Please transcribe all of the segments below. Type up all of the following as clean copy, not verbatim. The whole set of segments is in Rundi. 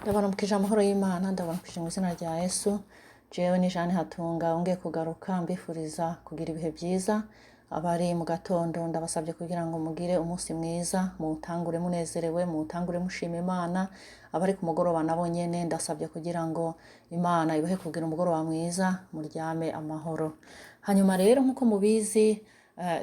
Ndabaramukije amahoro y'Imana, ndabaramukije mu izina rya Yesu. Jewe ni Jeanne Hatunga, wongeye kugaruka mbifuriza kugira ibihe byiza. Abari mu gatondo ndabasabye kugira ngo mugire umunsi mwiza, muwutangure munezerewe, muwutangure mushima Imana. Abari ku mugoroba nabo nyene ndasabye kugira ngo Imana ibahe kugira umugoroba mwiza, muryame amahoro. Hanyuma rero nk'uko mubizi,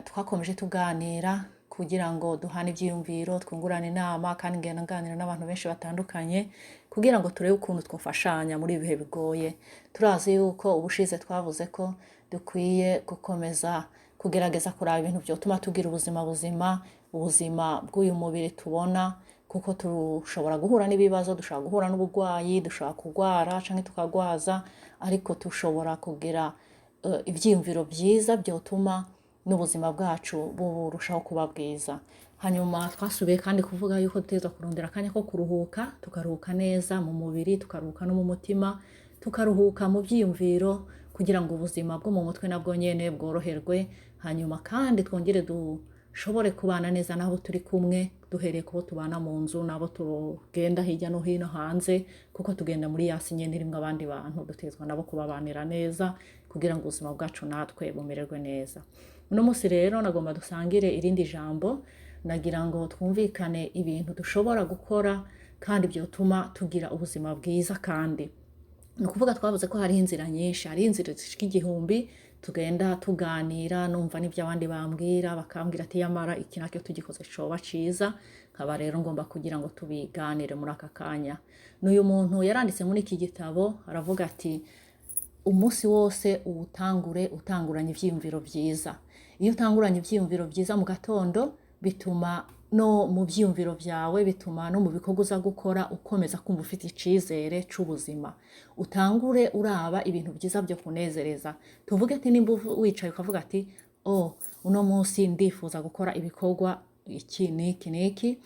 twakomeje tuganira kugira ngo duhane ivyiyumviro, twungurane inama, kandi ngenda nganira n'abantu benshi batandukanye kugira ngo turebe ukuntu twofashanya muri ibi bihe bigoye. Turazi yuko ubushize twavuze ko dukwiye gukomeza kugerageza kuraba ibintu vyotuma tugira ubuzima buzima, ubuzima bw'uyu mubiri tubona, kuko dushobora guhura n'ibibazo, dushobora guhura n'uburwayi, dushobora kurwara canke tukagwaza, ariko dushobora kugira ivyiyumviro vyiza vyotuma n'ubuzima bwacu burushaho kuba bwiza. Hanyuma twasubiye kandi kuvuga yuko dutegerezwa kurondera akanya ko kuruhuka, tukaruhuka neza mu mubiri, tukaruhuka no mu mutima, tukaruhuka mu vyiyumviro, kugira ngo ubuzima bwo mu mutwe nabwo nyene bworoherwe. Hanyuma kandi twongere dushobore kubana neza n'abo turi kumwe, duhereye kubo tubana mu nzu n'abo tugenda hirya no hino hanze, kuko tugenda muri ya si nyene irimwo abandi bantu, dutegerezwa nabo kubabanira neza kugira ngo ubuzima bwacu natwe bumererwe neza. Uno munsi rero nagomba dusangire irindi jambo, nagira ngo twumvikane ibintu dushobora gukora kandi vyotuma tugira ubuzima bwiza. Kandi ni ukuvuga twavuze ko hariho inzira nyinshi, hariho inzira zishika 1000 tugenda tuganira, numva n'ivyo abandi bambwira, bakambwira ati yamara iki nakyo tugikoze coba ciza. Nkaba rero ngomba kugira ngo tubiganire muri aka kanya. N'uyu muntu yaranditse muri iki gitabo aravuga ati umunsi wose uwutangure utanguranye ivyiyumviro vyiza. Iyo utanguranye ivyiyumviro vyiza mu gatondo, bituma no mu vyiyumviro vyawe, bituma no mu bikorwa uza gukora ukomeza kumva ufite icizere c'ubuzima. Utangure uraba ibintu vyiza vyo kunezereza. Tuvuge ati nimba wicaye ukavuga ati oh, uno munsi ndifuza gukora ibikorwa iki n'iki n'iki,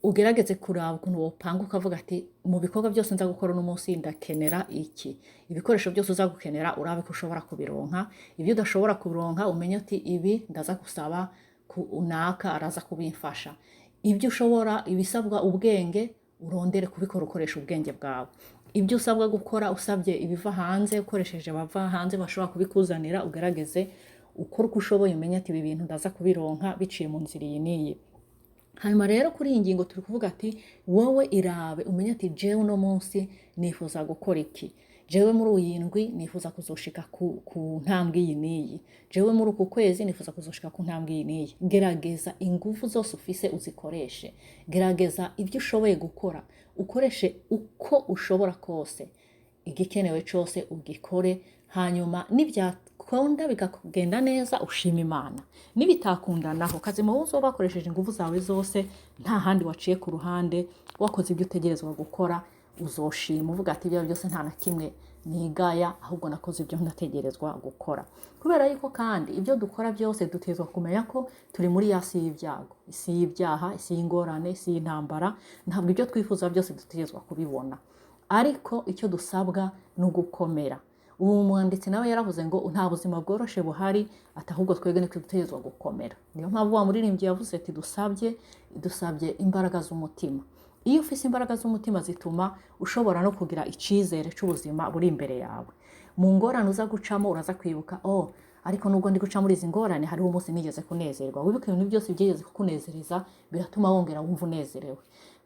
ugerageze kuraba ukuntu wopanga ukavuga ati mu bikorwa byose nza gukora uno munsi ndakenera iki. Ibikoresho byose uza gukenera urabe ko ushobora kubironka. Ibyo udashobora kubironka umenye ati ibi ndaza gusaba unaka araza kubimfasha. Ibyo ushobora, ibisabwa ubwenge, urondere kubikora ukoresha ubwenge bwawe. Ibyo usabwa gukora usabye ibiva hanze, ukoresheje abava hanze bashobora kubikuzanira, ugerageze ukore uko ushoboye, umenye ati ibi bintu ndaza kubironka biciye mu nzira iyi n'iyi. Hanyuma rero kuri iyi ngingo turi kuvuga ati wowe irabe umenye ati jewe uno munsi nifuza gukora iki, jewe muri uyi ndwi nifuza kuzoshika ku ntambwe iyi n'iyi, jewe muri uku kwezi nifuza kuzoshika ku ntambwe iyi n'iyi. Gerageza ingufu zose ufise uzikoreshe, gerageza ibyo ushoboye gukora, ukoreshe uko ushobora kose, igikenewe cose ugikore. Hanyuma nibyakunda bikagenda neza ushima Imana, nibitakunda naho kazima wowe uzoba wakoresheje ingufu zawe zose, nta handi waciye ku ruhande, wakoze ibyo utegerezwa gukora, uzoshima uvuga ati ibyo byose nta na kimwe nigaya, ahubwo nakoze ibyo ndategerezwa gukora. Kubera yuko kandi ibyo dukora byose dutegerezwa kumenya ko turi muri ya si y'ibyago, isi y'ibyaha, isi y'ingorane, isi y'intambara. Ntabwo ibyo twifuza byose dutegerezwa kubibona, ariko icyo dusabwa ni ugukomera. Ubu mwanditsi nawe yaravuze ngo nta buzima bworoshe buhari, ati ahubwo twebwe nitwe dutegerezwa gukomera. Niyo mpamvu wa muririmbyi yavuze ati dusabye imbaraga z'umutima. Iyo ufise imbaraga z'umutima zituma ushobora no kugira icizere c'ubuzima buri imbere yawe. Mu ngorane uza gucamo uraza kwibuka, oh, ariko nubwo ndi guca muri izi ngorane hariho umunsi nigeze kunezerwa. Wibuke ibintu byose byigeze kukunezereza, biratuma wongera wumva unezerewe.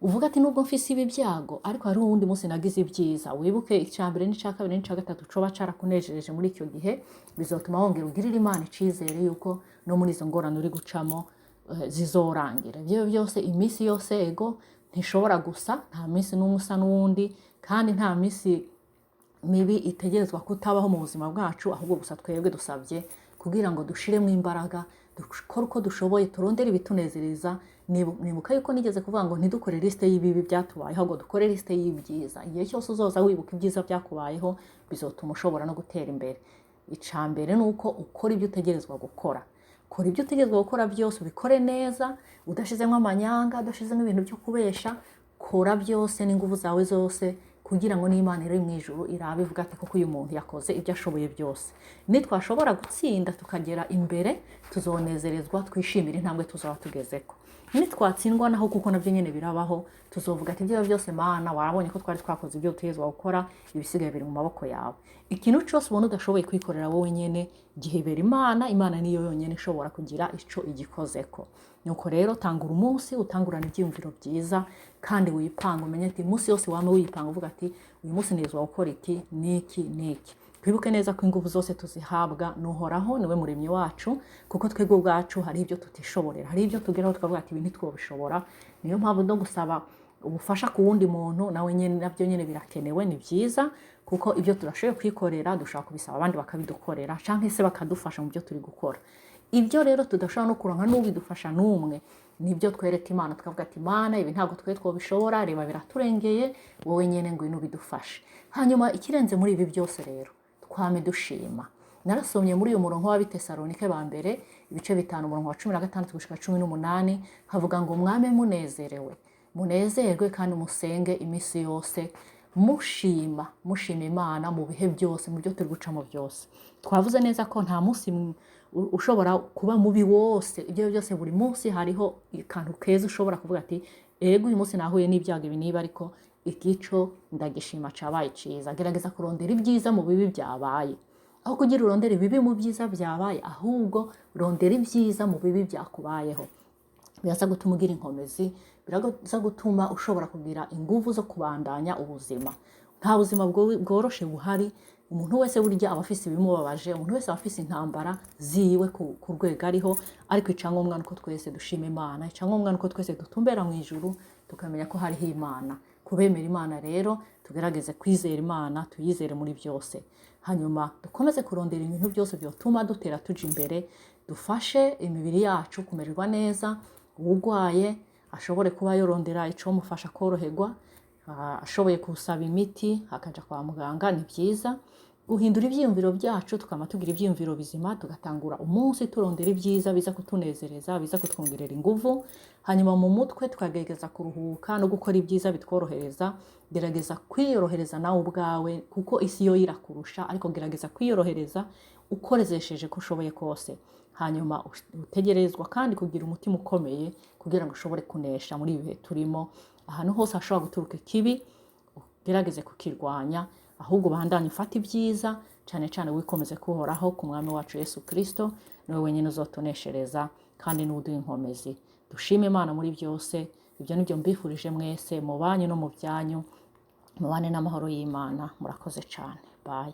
Uvuga ati nubwo mfise ibi byago, ariko hariho uwundi munsi nagize ibyiza. Wibuke icya mbere n'icya kabiri n'icya gatatu coba carakunejereje muri icyo gihe, bizotuma wongera ugirira Imana icizere yuko no muri izo ngorane uri gucamo zizorangira. Ibyo byose iminsi yose ego ntishobora gusa, nta minsi n'umwe usa n'uwundi, kandi nta minsi mibi itegerezwa kutabaho mu buzima bwacu, ahubwo gusa twebwe dusabye kugira ngo dushiremo imbaraga, dukore uko dushoboye, turondere ibitunezereza. Nibuka yuko nigeze kuvuga ngo ntidukore lisite y'ibibi byatubayeho, ahubwo dukore lisite y'ibyiza. Igihe cyose uzoza wibuka ibyiza byakubayeho, bizotuma ushobora no gutera imbere. Icya mbere ni uko ukora ibyo utegerezwa gukora. Kora ibyo utegerezwa gukora byose, ubikore neza, udashizemo amanyanga, udashizemo ibintu byo kubesha. Kora byose n'ingufu zawe zose Kugira ngo n'Imana iri mu ijuru irabe ivuga ati: "Koko uyu muntu yakoze ibyo ashoboye byose." Nitwashobora gutsinda tukagera imbere, tuzonezerezwa, twishimire intambwe tuzaba tugezeko. Nitwatsindwa naho, kuko nabyo nyine birabaho, tuzovuga ati: "Ibyo byose, Mana, warabonye ko twari twakoze ibyo dutegerezwa gukora, ibisigaye biri mu maboko yawe." Ikintu cyose ubona udashoboye kwikorera wowe nyene, gihebera Imana. Imana niyo yonyine ishobora kugira ico igikozeko. Nuko rero tangura umunsi utangurana ibyiyumviro byiza, kandi wipanga, umenye ati umunsi yose wame wipanga uvuga ati: "Uyu munsi nizwa gukora iki n'iki n'iki." Twibuke neza ko ingufu zose tuzihabwa n'Uhoraho, niwe muremyi wacu, kuko twebwe ubwacu hari ibyo tutishoborera, hari ibyo tugeraho tukavuga ati: "Ibi ntitwobishobora." Niyo mpamvu no gusaba ubufasha ku wundi muntu nawe nyene, nabyo nyene birakenewe, ni byiza, kuko ibyo tudashoboye kwikorera dushobora kubisaba abandi bakabidukorera, canke se bakadufasha mu byo turi gukora. Ibyo rero tudashobora no kuronka n'ubidufasha n'umwe, nibyo twereka Imana, tukavuga ati: "Imana, ibi ntabwo twe twobishobora, reba biraturengeye, wowe nyene ngwino ubidufashe." Hanyuma ikirenze muri ibi byose rero, twame dushima. Narasomye muri uyu murongo w'Abitesalonike ba mbere ibice 5, umurongo wa 16 gushika 18, havuga ngo: "Mwame munezerewe, munezerwe kandi musenge iminsi yose, mushima, mushima Imana mu bihe byose, mu byo turi gucamo byose." Twavuze neza ko nta munsi ushobora kuba mubi wose. Ibyo byose, buri munsi hariho akantu keza ushobora kuvuga ati: "Ego, uyu munsi nahuye n'ibyago ibi niba, ariko igico ndagishima, cabaye ciza." Gerageza kurondera ibyiza mu bibi byabaye. Aho kugira urondera ibibi mu byiza byabaye, ahubwo rondera ibyiza mu bibi byakubayeho. Biraza gutuma ugira inkomezi, biraza gutuma ushobora kugira ingufu zo kubandanya ubuzima. Nta buzima bworoshe buhari. Umuntu wese burya aba afise ibimubabaje, umuntu wese aba afise intambara ziwe ku rwego ariho, ariko icyangombwa nuko twese dushima Imana, icyangombwa nuko twese dutumbera mu ijuru, tukamenya ko hariho Imana. Kubemera Imana rero, tugerageze kwizera Imana, tuyizere muri byose, hanyuma dukomeze kurondera ibintu byose byotuma dutera tuja imbere, dufashe imibiri yacu kumererwa neza. Uwurwaye ashobore kuba yorondera icomufasha koroherwa, ashoboye gusaba imiti akaja kwa muganga, ni byiza. Guhindura ivyiyumviro byacu, tukama tugira ivyiyumviro bizima, tugatangura umunsi turondera ibyiza biza kutunezereza, biza kutwongerera inguvu. Hanyuma mu mutwe tukagerageza kuruhuka no gukora ibyiza bitworohereza. Gerageza kwiyorohereza nawe ubwawe, kuko isi yo irakurusha, ariko gerageza kwiyorohereza ukoresheje ko ushoboye kose. Hanyuma utegerezwa kandi kugira umutima ukomeye kugira ngo ushobore kunesha muri ibi bihe turimo. Ahantu hose hashobora guturuka ikibi, ugerageze kukirwanya, ahubwo ubandanye ufate ibyiza cyane cyane, wikomeze kuhoraho ku Mwami wacu Yesu Kirisito. Niwe wenyine uzotuneshereza kandi n'uduha inkomezi. Dushime Imana muri byose. Ibyo nibyo mbifurije mwese, mu banyu no mu byanyu, mubane n'amahoro y'Imana. Murakoze cyane, bye.